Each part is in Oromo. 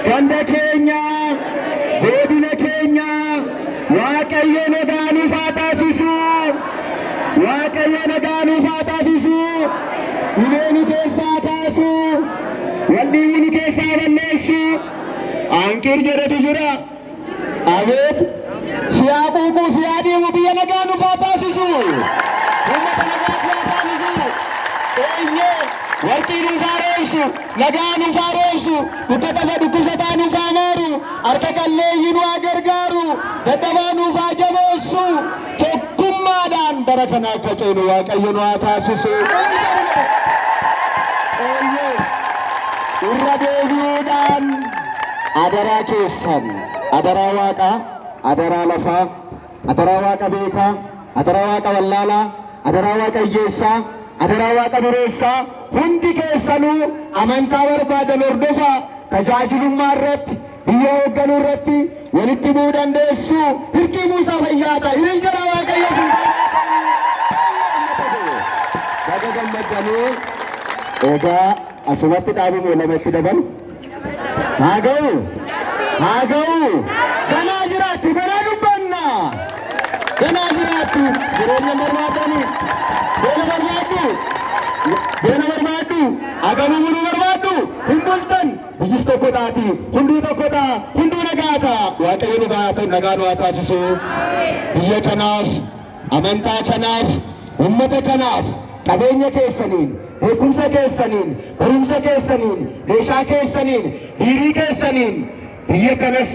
Ganda keenya, godina keenya, Waaqayyo nagaa nuuf haa taasisu. Waaqayyo nagaa nuuf haa taasisu. Dhibee nu keessaa kaasu. Waldhiibuu nu keessaa balleessu. Anqir jedhetu jira. Abeet siyaa quuquu siyaa deemu biyya nagaa nuuf haa taasisu. Uummata nagaa haa taasisu. Eeyyee warqii nuuf haa roobsu. Nagaa nuuf haa roobsu. Dhukkubsataa dhukkubsataa nuuf haa maaru. Harka qalleeyyii nu haa gargaaru. Dadhabaa nuuf haa jabeessu. Tokkummaadhaan bara kana akka ceenu Waaqayyo nu haa taasisu. Eeyyee irra deebi'uudhaan adaraa keessan, adaraa Waaqaa, adaraa lafaa, adaraa Waaqa beekaa, adaraa Waaqa wallaalaa, adaraa Waaqa hiyyeessaa, adaraa Waaqa dureessaa, hundi keessanuu amantaa barbaadan hordofaa. Tajaajilummaa irratti, biyya hoogganuu irratti walitti bu'uu dandeessu. Hirkii buusaa fayyaata hiriin jara. Waaqayyo baga gammaddanii. Egaa asumatti dhaabumoo lama itti dabalu? Haa ga'u, haa ga'u. Ganaa jiraattu, ganaa dubbanna, ganaa jiraattu. Jireenya barbaadani, beela barbaaddu, beela barbaaddu, agabuu buluu barbaaddu. Hin bultan. Biyyis tokko taati, hunduu tokko ta'a, hunduu nagaa ta'a. Waaqayyo nu haa nagaa nu haa taasisu. Biyya kanaaf, amantaa kanaaf, ummata kanaaf qabeenya keessaniin, beekumsa keessaniin, barumsa keessaniin, meeshaa keessaniin, dhiirii keessaniin biyya kanas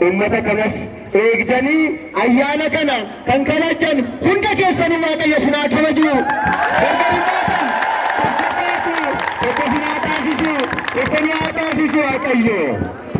ummata kanas eegdanii ayyaana kana kan kabajan hunda keessanii Waaqayyo isin haa kabaju. Gargar hin baatan, tokko taatu, tokko isin haa taasisu, tokko nu haa taasisu Waaqayyo.